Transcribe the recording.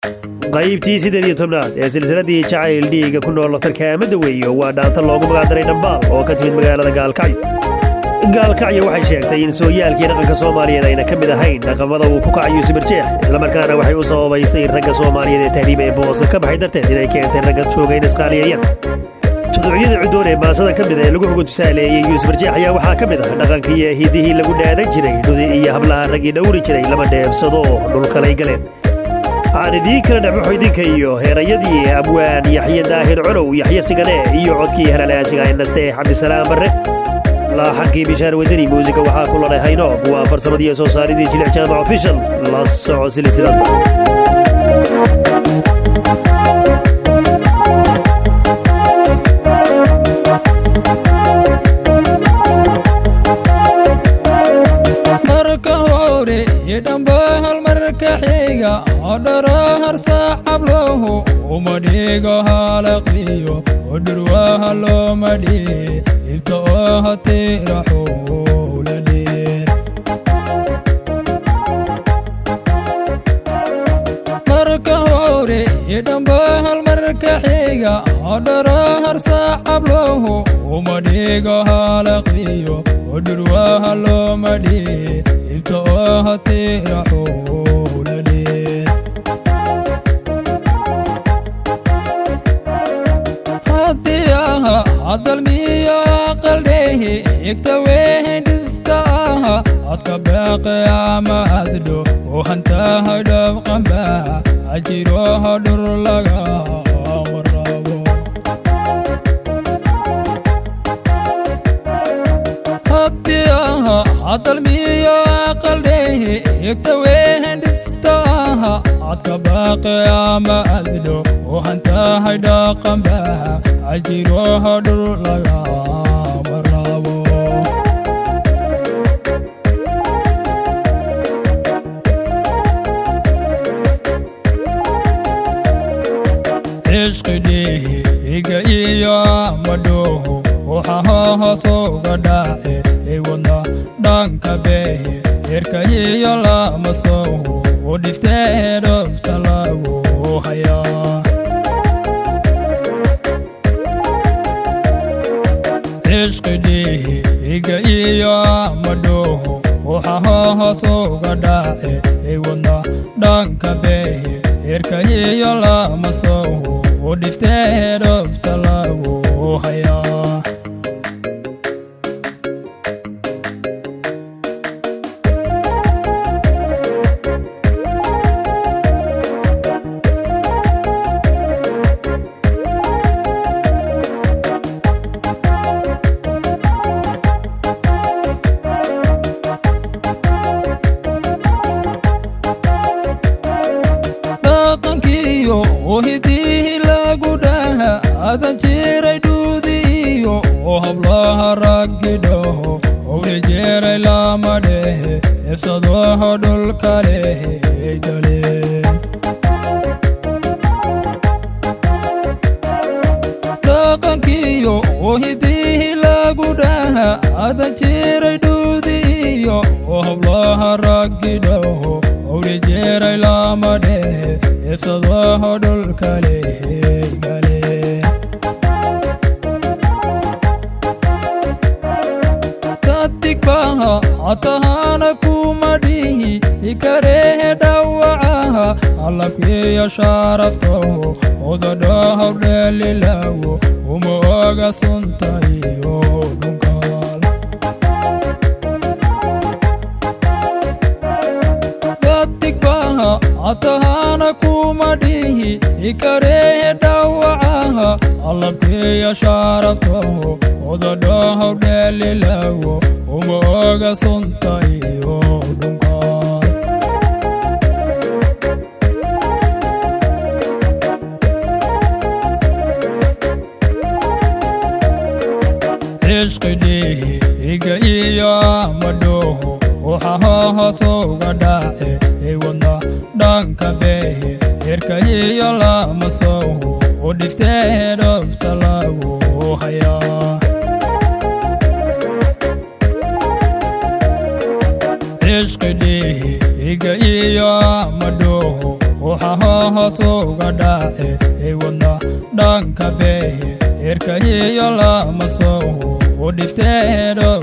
Qaybtii 18aad ee silsiladii Jacayl Dhiiga ku Nool Dhakhtarka Weeyo waa dhaanta loogu magacdaray Dhambaal oo ka timid magaalada Gaalkacyo. Gaalkacyo waxay sheegtay in sooyaalkii dhaqanka Soomaaliyeed ayna ka mid ahayn dhaqamada uu ku kacayo Sibirjeex, islamarkaana waxay u sababaysay ragga Soomaaliyeed ee tahriib ee booska ka baxay darteed inay keentay ragga jooga in isqaaliyeeyaan. Tuducyada cudoon ee maasada ka mid ee lagu hoga tusaaleeyey Yuusuf Barjeex ayaa waxaa ka mid ah dhaqankii iyo hidihii lagu dhaadan jiray, dhudi iyo hablaha raggii dhowri jiray lama dheebsado, dhulkalay galeen. Aan idiin kala dhexbaxo idinka iyo heerayadii abwaan Yaxye Daahir Colow, Yaxye Sigane, iyo codkii halalaasiga ee naste Cabdisalaam Barre, laaxankii Bishaar Wadani, muusika waxaa ku lanay Haynoob, waa farsamadii soo saaridii Jilic Jaamac Official. La soco silsilada. Marka hore idhambahal, marka xiga odharo harsacablohu uma dhigo halaqiyo odhurwaha looma dhihi ibta oo hatiraxuladheer. Marka hore idhambahal, marka xiga odharo harsacablohu uma dhigo halaqiyo odhurwaha looma dhihi ibta oo hatiraxuladheer. Haddii aha hadalmiyo aqaldhehi igta wehendhista aha adka beeqe ama adho oo hantahay dhab qambaa ajiroho dhur laga warabo. Haddii aha hadalmiyo aqaldhehi igta wehendhista aha adka baaqe ama adho oo hantahay dhaqanbaa ajiroho dhur laga warabo. Cishqidhihi iga iyo amadhuhu waxa hoos uga dhace iwadna dhanka behe irka iyo lama sohu u dhiftee dhobta lagu hayaa. Cishqidhihi iga iyo amadhuhu waxa hoos uga dhace iwadna dhanka behe irka iyo lama sohu u dhiftee dhobta lagu hayaa. Dhaqankiiyo hidihii lagu dhaha adan jiray dhuudi iyo oo hablaha raggi dhaho owdhi jiray lama dhehe ifsadoho dhulka lehe galeen. Dhaqankiiyo hidihii lagu dhaha adan jiray dhuudi iyo oo hablaha raggi dhaho owdhi jiray lama dhehe ifsadoho dhulka lehe galeen. Tatigbaha atahana kuma dhihi ikarehe dhawacaha allabkiyo sharaftaho odadhahaw dheelilawo uma oga sunta iyo dhunkaal. Tatigbaha atahana kuma dhihi ikarehe dhawacaha allabkiyo sharaftaho odadhahaw dheelilawo uma oga sunta iyo dhunkaal. Cishqidhihi iga iyo amadhuhu waxa hoos uga dhace iwadna dhanka behe irka iyo lama sohu u dhiftee dhobta lagu hayaa. Cishqidhihi iga iyo amadhuhu waxa hoos uga dhace, wadna dhanka behe, erka iyo lama soo u dhifteedho.